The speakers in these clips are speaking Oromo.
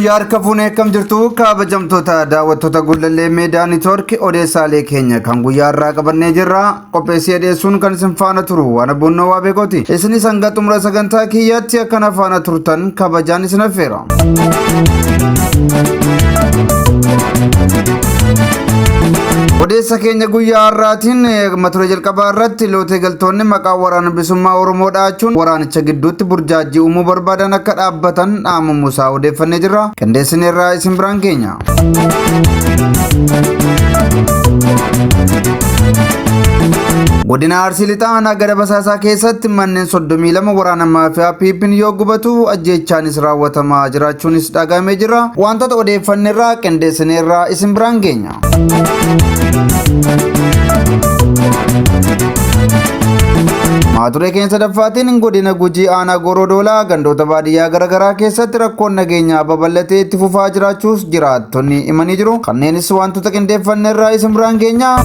Yooyyaa harka fuunee akkam jirtu kabajamtoota daawwattoota Gullallee Meedaa Niitoorki odeessaalee keenya kan guyyaa irraa qabannee jirra. Qopheessee dhiyeessuun kan isin faana turu waan abboonnoo waa beekooti. Isinis hanga xumura sagantaa kiyyaatti akkana faana turtan kabajaan isin affeera. Odeessa keenya guyyaa har'aatiin mata duree jalqabaa irratti lootee galtoonni maqaa waraana bilisummaa Oromoo dha'achuun waraanicha gidduutti burjaajii uumuu barbaadan akka dhaabbatan dhaamamuu isaa odeeffannee jirra. Qindeessine irraa isin biraan geenya. Godina Arsii Lixaa aanaa Gada Basaasaa keessatti manneen 32 waraana maafiyaa PP'n yoo gubatu ajjeechaanis raawwatamaa jiraachuunis dhagahamee jira. Wantoota odeeffanne irraa qindeessine irraa isin biraan geenya. Maaturee keenya sadaffaatiin godina Gujii aanaa Goorodoolaa gandoota baadiyyaa garaagaraa keessatti rakkoon nageenyaa babal'atee itti fufaa jiraachuus jiraattonni himanii jiru. Kanneenis wantoota qindeeffanne irraa isin biraan geenya.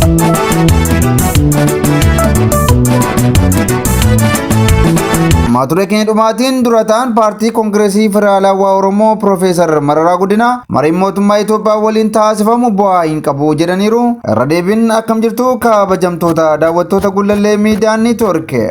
Maaturee keenya dhumaatiin durataan paartii Koongireesii Federaalawaa Oromoo Piroofeesar Mararaa Guddinaa mariin mootummaa Itoophiyaa waliin taasifamu bu'aa hin qabu jedhaniiru. Irra deebiin akkam jirtu kabajamtoota daawwattoota Gullallee Miidiyaa Niitoorki.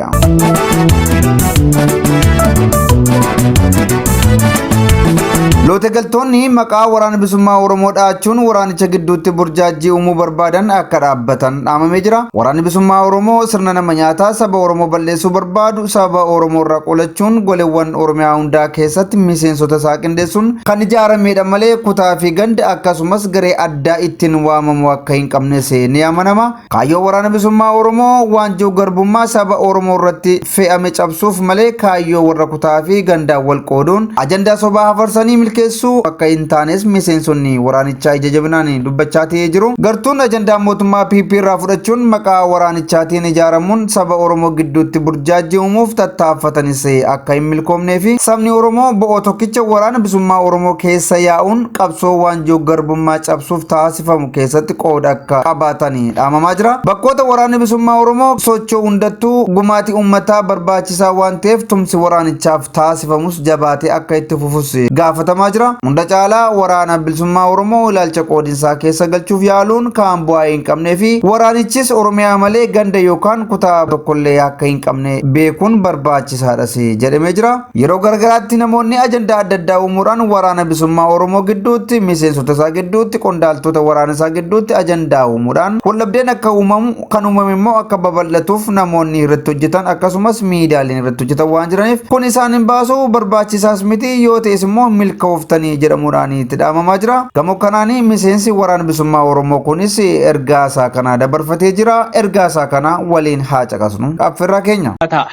Loote galtoonni maqaa waraana bilisummaa Oromoo dha'achuun waraanicha gidduutti burjaajjii uumuu barbaadan akka dhaabbatan dhaamamee jira. Waraanni bilisummaa Oromoo sirna nama nyaataa saba Oromoo balleessuu barbaadu saba Oromoo irraa qolachuun goleewwan Oromiyaa hundaa keessatti miseensota isaa qindeessuun kan ijaaramedha malee kutaa fi ganda akkasumas garee addaa ittiin waamamu akka hin qabnes ni amanama. Kaayyoo waraana bilisummaa Oromoo waanjoo garbummaa saba Oromoo irratti fe'ame cabsuuf malee kaayyoo warra kutaa fi gandaan wal qooduun ajandaa sobaa hafarsanii milkeessuu akka hin taanes miseensonni waraanichaa ija jabinaan dubbachaa ta'ee jiru. Gartuun ajandaa mootummaa PP irraa fudhachuun maqaa waraanichaatiin ijaaramuun saba Oromoo gidduutti burjaajii uumuuf tattaaffatanis akka hin milkoomnee fi sabni Oromoo bo'oo tokkicha waraana bilisummaa Oromoo keessa yaa'uun qabsoo waanjoo garbummaa cabsuuf taasifamu keessatti qooda akka qabaatanii dhaamamaa jira. Bakkoota waraanni bilisummaa Oromoo socho'u hundattuu gumaatii uummataa barbaachisaa waan ta'eef tumsi waraanichaaf taasifamus jabaatee akka itti fufus gaafatamaa jira. Hunda caalaa waraana bilisummaa Oromoo ilaalcha qoodinsaa keessa galchuuf yaaluun kan bu'aa hin qabnee fi waraanichis Oromiyaa malee ganda yookaan kutaa tokkollee akka hin qabne beekuun barbaachisaadhas jedhamee jira. Yeroo garagaraatti namoonni ajandaa adda addaa uumuudhaan waraana bilisummaa Oromoo gidduutti, miseensota isaa gidduutti, qondaaltota waraana isaa gidduutti ajandaa uumuudhaan waldhabdeen akka uumamu, kan uumame immoo akka babal'atuuf namoonni irratti hojjetan akkasumas miidiyaaleen irratti hojjetan waan jiraniif kun isaan hin baasu, barbaachisaas miti, yoo ta'es immoo milkooftanii jedhamuudhaan itti dhaamamaa jira. Gama kanaan miseensi waraana bilisummaa Oromoo kunis ergaa isaa kana dabarfatee jira. Ergaa isaa kana waliin haa caqasnu. Affeerraa keenya. Ta'a.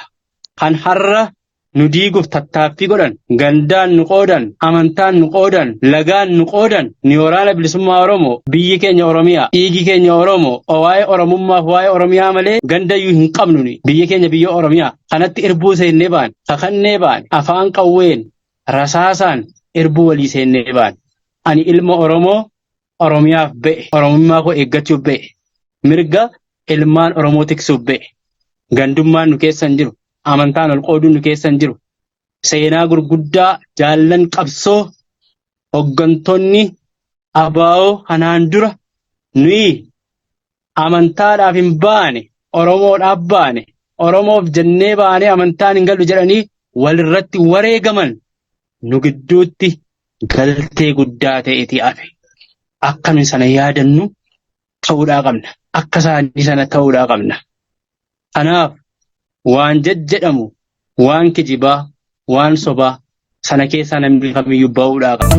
Kan har'a nu diiguuf tattaaffii godhan, gandaan nu qoodan, amantaan nu qoodan, lagaan nu qoodan, ni waraana bilisummaa Oromoo, biyyi keenya Oromiyaa, dhiigi keenya Oromoo, waa'ee Oromummaaf waa'ee Oromiyaa malee gandayyuu hin qabnu ni. Biyyi keenya biyya Oromiyaa. Kanatti irbuu seennee baane, kakannee baane, afaan qawween, rasaasaan irbuu walii seennee baane. Ani ilma Oromoo Oromiyaaf ba'e, Oromummaa koo eeggachuuf ba'e, mirga ilmaan Oromoo tiksuuf ba'e. Gandummaan nu keessa hin jiru, amantaan ol qooduun nu keessa hin jiru. Seenaa gurguddaa jaallan qabsoo hoggantoonni ABO kanaan dura nuyi amantaadhaaf hin baane, Oromoodhaaf baane, Oromoof jennee baanee amantaan hin galu jedhanii walirratti wareegaman nu gidduutti galtee guddaa ta'eeti hafe. Akka nuyi sana yaadannu ta'uudhaa qabna. Akka isaanii sana ta'uudhaa qabna. Kanaaf waan jajjedhamu, waan kijibaa, waan sobaa sana keessaa namni kamiyyuu ba'uudhaa qaba.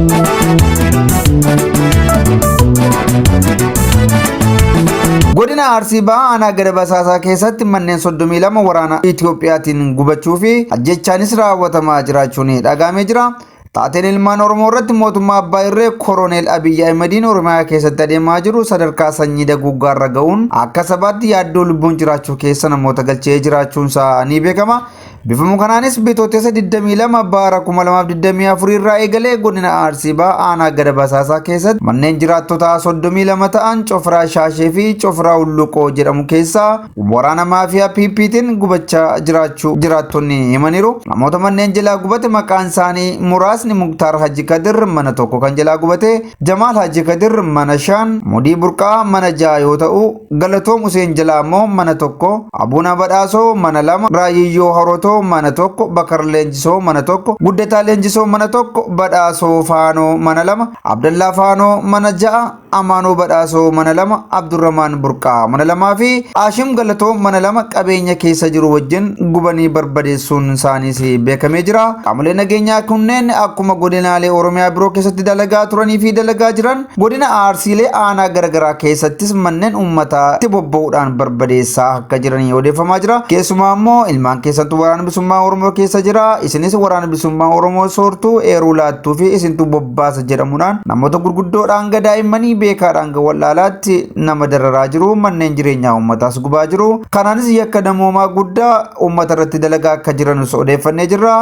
Godina Arsii Bahaa aanaa Gada Basaasaa keessatti manneen 32 waraana Itiyoophiyaatiin gubachuu fi ajjechaanis raawwatamaa jiraachuun dhagahamee jira. Taateen ilmaan Oromoo irratti mootummaa Abbaa Irree Koroneel Abiyyi Ahimadiin Oromiyaa keessatti adeemaa jiru sadarkaa sanyii daguuggaarra ga'uun akka sabaatti yaaddoo lubbuun jiraachuu keessa namoota galchee jiraachuun isaa ni beekama. Bifuma kanaanis Bitootessa 22 bara 2024 irraa eegalee godina Arsii Bahaa aanaa Gada Basaasaa keessatti manneen jiraattotaa 32 ta'an Cofraa Shaashee fi Cofraa Hulluqoo jedhamu keessaa waraana maafiyaa PPtiin gubachaa jiraachuu jiraattonni himaniiru. Namoota manneen jalaa gubate maqaan isaanii muraasni Muktaar Haji Kadir mana tokko kan jalaa gubate, Jamaal Haji Kadir mana 5, Mudii Burqaa mana 6 yoo ta'u, Galatoom Huseen jalaa immoo mana 1, Abuunaa Badhaasoo mana 2, Raayyiyyoo Horotoo mana 1, Bakar Leenjisoo mana 1, Guddataa Leenjisoo mana 1, Badhaasoo Faanoo mana 2, Abdallaa Faanoo mana 6, Amaanoo Badhaasoo mana 2, Abdurrahmaan Burqaa mana 2 fi Ashim Galatoo mana 2 qabeenya keessa jiru wajjin gubanii barbadeessuun isaaniis beekamee jira. Qaamoleen nageenyaa kunneen akkuma godinaalee Oromiyaa biroo keessatti dalagaa turanii fi dalagaa jiran godina Arsiilee aanaa garaagaraa keessattis manneen uummataa itti bobba'uudhaan barbadeessaa akka jiranii odeeffamaa jira. Keessumaa immoo ilmaan keessattuu waraana bilisummaa Oromoo keessa jira. Isinis waraana bilisummaa Oromoo soortuu eeruu laattuu fi isintu bobbaasa jedhamuudhaan namoota gurguddoodhaan hanga daa'immanii beekaadhaan hanga wallaalaatti nama dararaa jiru. Manneen jireenyaa uummataas gubaa jiru. Kanaanis yakka namoomaa guddaa uummata irratti dalagaa akka jiranus odeeffannee jirra.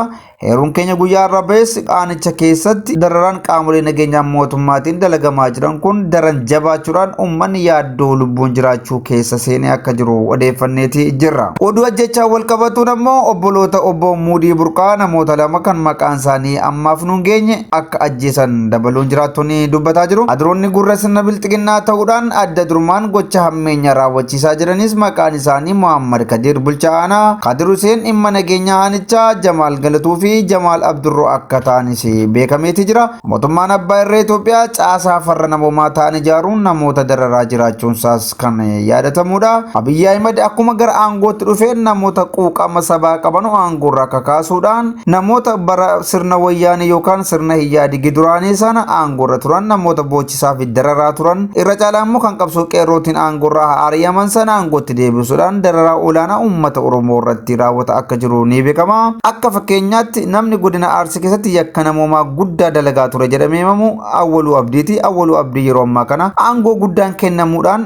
Heeruun keenya guyyaa har'a ba'es aanicha keessatti dararaan qaamolee nageenyaa mootummaatiin dalagamaa jiran kun daran jabaachuudhaan uummanni yaaddoo lubbuun jiraachuu keessa seenee akka jiru odeeffanneeti jirra. Oduu ajjechaa wal qabatuun ammoo obboloota obbo Muudii Burqaa namoota lama kan maqaan isaanii ammaaf nuun geenye akka ajjeesan dabaluun jiraattonni dubbataa jiru. Adroonni gurra sirna bilxiginnaa ta'uudhaan adda durmaan gocha hammeenya raawwachiisaa jiranis maqaan isaanii Muhammad Kadir Bulchaa Aanaa, Kadir Huseen dhimma nageenyaa aanichaa, Jamaal Galatuu fi Jamaal Abdurroo akka ta'anis beekameeti jira. Mootummaan Abbaa Irree Itoophiyaa caasaa farra namoomaa ta'an ijaaruun namoota dararaa jiraachuun isaas kan yaadatamudha. Abiyyi Ahimad akkuma gara aangootti dhufeen namoota quuqama sabaa qaban aangoorraa kakaasuudhaan namoota bara sirna wayyaanee yookaan sirna hiyyaadigi duraanii sana aangoorra turan namoota boochisaa fi dararaa turan irra caalaa immoo kan qabsoo qeerrootiin aangoorraa ari'aman sana aangootti deebisuudhaan dararaa olaanaa uummata Oromoo irratti raawwata akka jiru ni beekama. Akka fakkeenyaatti namni godina Arsii keessatti yakka namoomaa guddaa dalagaa ture jedhamee himamu Awwaluu Abdiiti. Awwaluu Abdii yeroo ammaa kana aangoo guddaan kennamuudhaan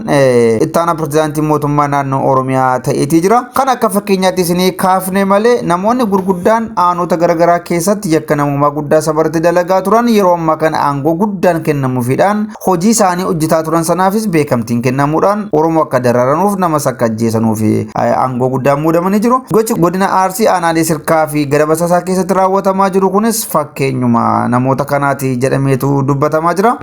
ittaanaa pirezidaantii mootummaa naannoo Oromiyaa ta'eetii jira. Kan akka fakkeenyaatti isinii kaafne malee namoonni gurguddaan aanota garaagaraa keessatti yakka namoomaa guddaa sabarratti dalagaa turan yeroo ammaa kana aangoo guddaan kennamuufiidhaan hojii isaanii hojjetaa turan sanaafis beekamtiin kennamuudhaan Oromoo akka dararanuuf namas akka ajjeesanuuf aangoo guddaan muudamanii jiru. Gochi godina Arsii aanaalee Sirkaa fi Gada Basaasaa keessatti raawwatamaa jiru kunis fakkeenyuma namoota kanaati jedhameetu dubbatamaa jira.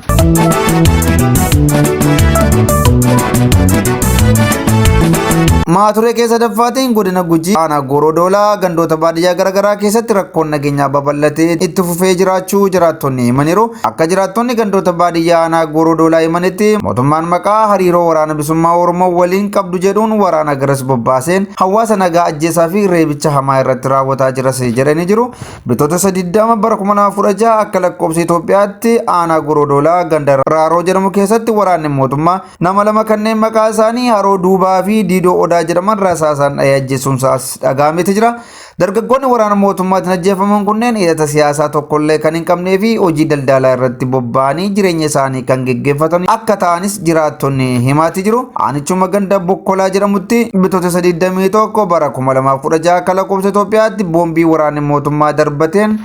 Maaturee keessa daffaatiin godina Gujii aanaa Gooroo Doolaa gandoota baadiyyaa garaagaraa keessatti rakkoon nageenyaa babal'atee itti fufee jiraachuu jiraattonni himaniiru. Akka jiraattonni gandoota baadiyyaa aanaa Gooroo Doolaa himanitti mootummaan maqaa hariiroo waraana bilisummaa Oromoo waliin qabdu jedhuun waraana garas bobbaaseen hawaasa nagaa ajjeesaa fi reebicha hamaa irratti raawwataa jiras jedhanii jiru. Bitootessa 20 bara 2016 akka lakkoofsa Itoophiyaatti aanaa Gorodoolaa ganda Raaroo jedhamu keessatti waraanni mootummaa nama lama kanneen maqaa isaanii Haroo Duubaa fi Diidoo Odaa jedhaman rasaasaan dhahee ajjeesuun isaas dhaga'ameeti jira. Dargaggoonni waraana mootummaatiin ajjeefaman kunneen hidhata siyaasaa tokkollee kan hin qabnee fi hojii daldalaa irratti bobba'anii jireenya isaanii kan geggeeffatan akka ta'anis jiraattonni himaati jiru. Aanichuma ganda Bokkolaa jedhamutti Bitootessa 21 bara 2016 akka lakkoofsa Itoophiyaatti boombii waraanni mootummaa darbateen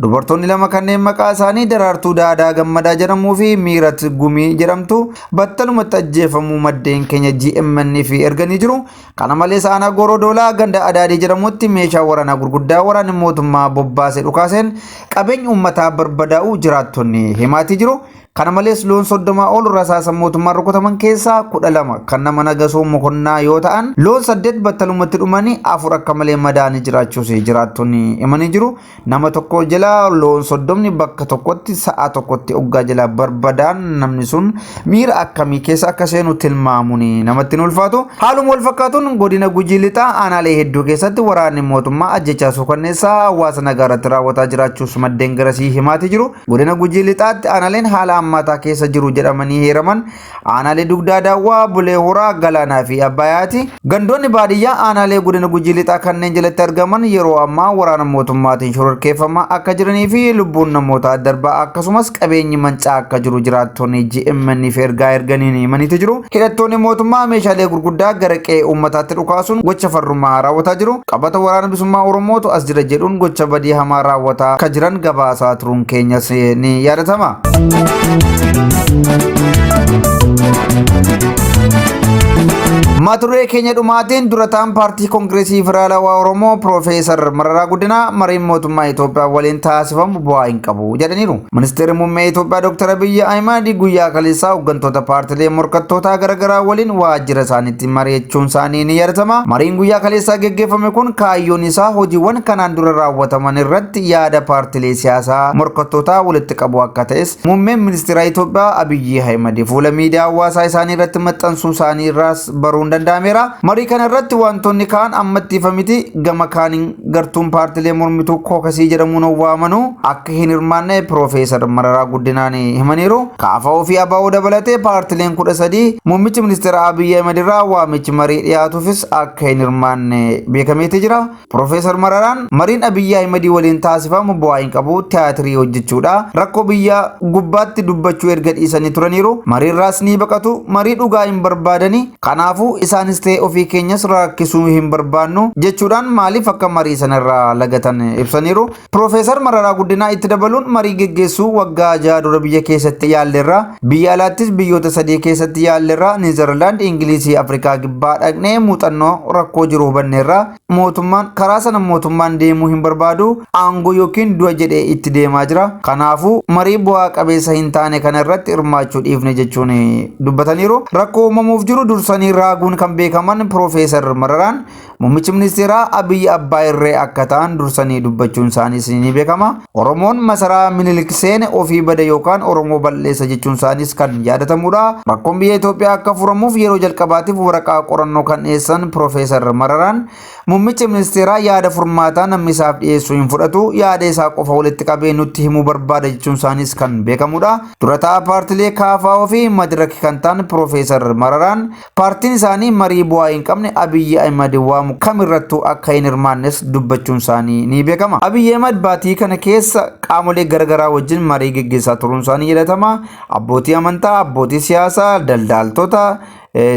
dubartoonni lama kanneen maqaa isaanii Daraartuu Daadaa Gammadaa jedhamuu fi Miirat Gumii jedhamtu battalumatti ajjeefamuu maddeen keenya GMN fi erganii jiru. Kana malees aanaa Gooroo Doolaa ganda Adaadii jedhamutti meeshaa waraanaa gurguddaa waraanni mootummaa bobbaase dhukaaseen qabeenyi uummataa barbadaa'uu jiraattonni himaatii jiru. Kana malees loon 30 ol rasaasa mootummaan rukutaman keessaa 12 kan nama Nagasoo Mokonnaa yoo ta'an loon 8 battalumatti dhumanii 4 akka malee madaa'anii jiraachuus jiraattonni himanii jiru. Nama tokko jalaa loon 30 bakka tokkotti sa'a tokkotti oggaa jalaa barbadaan namni sun miira akkamii keessa akka seenu tilmaamuun namatti hin ulfaatu. Haaluma wal fakkaatuun godina Gujii Lixaa aanaalee hedduu keessatti waraanni mootummaa ajjechaa suukanneessaa hawaasa nagaa irratti raawwataa jiraachuus maddeen garasii himaatii jiru. Godina Gujii Lixaatti aanaaleen haala hammaataa keessa jiru jedhamanii heeraman aanaalee Dugdaa Daawwaa, Bulee Horaa, Galaanaa fi Abbayaati. Gandoonni baadiyyaa aanaalee godina Gujii Lixaa kanneen jalatti argaman yeroo ammaa waraana mootummaatiin shororkeeffamaa akka jiranii fi lubbuun namootaa darbaa akkasumas qabeenyi mancaa akka jiru jiraattonni GMN fi ergaa erganiin himaniitu jiru. Hidhattoonni mootummaa meeshaalee gurguddaa gara qe'ee uummataatti dhukaasuun gocha farrummaa raawwataa jiru. Qabata waraana bilisummaa Oromootu as jira jedhuun gocha badii hamaa raawwataa akka jiran gabaasaa turuun keenyas ni yaadatama. Mata duree keenya dhumaatiin durataan paartii Koongireesii Federaalawaa Oromoo Piroofeesar Mararaa Guddinaa mariin mootummaa Itoophiyaa waliin taasifamu bu'aa hin qabu jedhaniiru. Ministeerri muummee Itoophiyaa Dr. Abiyyi Ahimad guyyaa kaleessaa hooggantoota paartilee morkattootaa garaagaraa waliin waajjira isaaniitti mari'achuun isaanii ni yaadatama. Mariin guyyaa kaleessaa geggeeffame kun kaayyoon isaa hojiiwwan kanaan dura raawwataman irratti yaada paartilee siyaasaa morkattootaa walitti qabu akka ta'es muummeen ministeera Itoophiyaa Abiyyi Ahimad fuula miidiyaa hawaasaa isaanii irratti maxxansuu isaanii irraas baruun danda'ameera. Marii kana irratti wantoonni kaan ammatti ifa miti. Gama kaaniin gartuun paartilee mormituu kookasii jedhamuun waamanu akka hin hirmaanne Piroofeesar Mararaa Guddinaan himaniiru. KFO fi ABO dabalatee paartileen 13 muummichi ministeera Abiyyi Ahimad irraa waamichi marii dhiyaatuufis akka hin hirmaanne beekameeti jira. Piroofeesar Mararaan mariin Abiyyi Ahimad waliin taasifamu bu'aa hin qabu, tiyaatirii hojjechuudha. Rakkoo biyya gubbaatti dubbachuu erga dhiisanii turaniiru. Mariirraas ni baqatu, marii dhugaa hin barbaadani. Kanaafuu isaanis ta'e ofii keenyas rakkisuu hin barbaannu jechuudhaan maaliif akka marii sanarraa lagatan ibsaniiru. Piroofeesar Mararaa Guddinaa itti dabaluun marii geggeessuu waggaa 6 dura biyya keessatti yaalleerra, biyya alaattis biyyoota 3 keessatti yaalleerra, Niizerlaand, Ingilizii, Afrikaa Kibbaa dhaqnee muuxannoo rakkoo jiru hubanneerra. Mootummaan karaa sana mootummaan deemuu hin barbaadu, aangoo yookiin du'a jedhee itti deemaa jira. Kanaafuu marii bu'aa qabeessa hin taane kana irratti hirmaachuu dhiifne jechuun dubbataniiru. Rakkoo uumamuuf jiru dursanii raaguun kan beekaman Piroofeesar Mararaan muummichi ministeeraa Abiyyi abbaa irree akka ta'an dursanii dubbachuun isaaniis ni beekama. Oromoon masaraa Minilik seene ofii bada yookaan Oromoo balleessa jechuun isaaniis kan yaadatamudha. Rakkoon biyya Itoophiyaa akka furamuuf yeroo jalqabaatiif waraqaa qorannoo kan dhiyeessan Piroofeesar Mararaan muummichi ministeeraa yaada furmaataa namni isaaf dhiyeessu hin fudhatu, yaada isaa qofa walitti qabee nutti himuu barbaada jechuun isaaniis kan beekamudha. Dura taa'aa paartilee KFO fi Madirak kan ta'an Piroofeesar Mararaan paartiin isaanii marii bu'aa hin qabne Abiyyi Ahimad waamu kamirrattuu akka hin hirmaannes dubbachuun isaanii ni beekama. Abiyyi Ahimad baatii kana keessa qaamolee garaagaraa wajjin marii geggeessaa turuun isaanii yaadatama. Abbootii amantaa, abbootii siyaasaa, daldaaltota,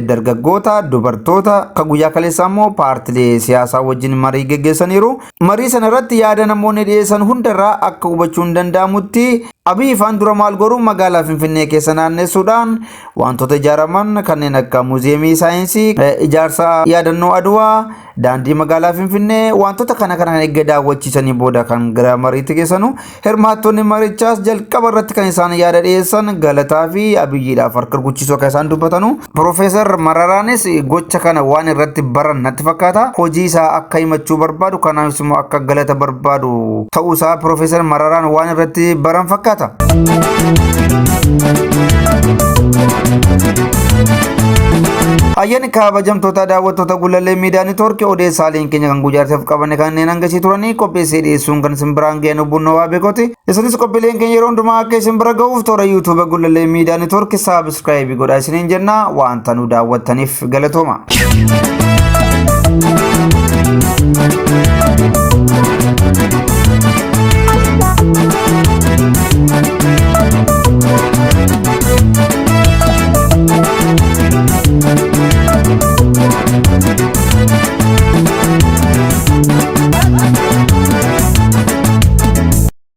dargaggoota, dubartoota kan guyyaa kaleessaa immoo paartilee siyaasaa wajjin marii geggeessaniiru. Marii sana irratti yaada namoonni dhiyeessan hundarraa akka hubachuun danda'amutti Abiyyi ifaan dura maal godhu magaalaa Finfinnee keessa naannessuudhaan wantoota ijaaraman kanneen akka muuziyeemii saayinsii, ijaarsa yaadannoo Aduwaa, daandii magaalaa Finfinnee wantoota kana kana erga daawwachiisanii booda kan gara mariitti geessanu. Hirmaattonni marichaas jalqaba irratti kan isaan yaada dhiyeessan galataa fi Abiyyiidhaaf harka rukuchiisuu akka isaan dubbatanu. Piroofeesar Mararaanis gocha kana waan irratti baran natti fakkaata. Hojii isaa akka himachuu barbaadu, kanaafis immoo akka galata barbaadu ta'uu isaa Piroofeesar Mararaan waan irratti baran fakkaata. Ayyaanni kabajamtoota daawwattoota Gullallee Miidiyaa Neetwoorkii odeessaaleen keenya kan guyyaarteef qabanne kanneen hangasii turanii qopheessee dhiyeessuun kan isin biraan ga'e Bunnoo Waabeekooti. Isinis qophiileen keenya yeroo hundumaa akka isin bira ga'uuf toora YouTube Gullallee Miidiyaa Neetwoorkii saabiskiraayibii godhaa isiniin jenna. Wanta nu daawwattaniif galatooma.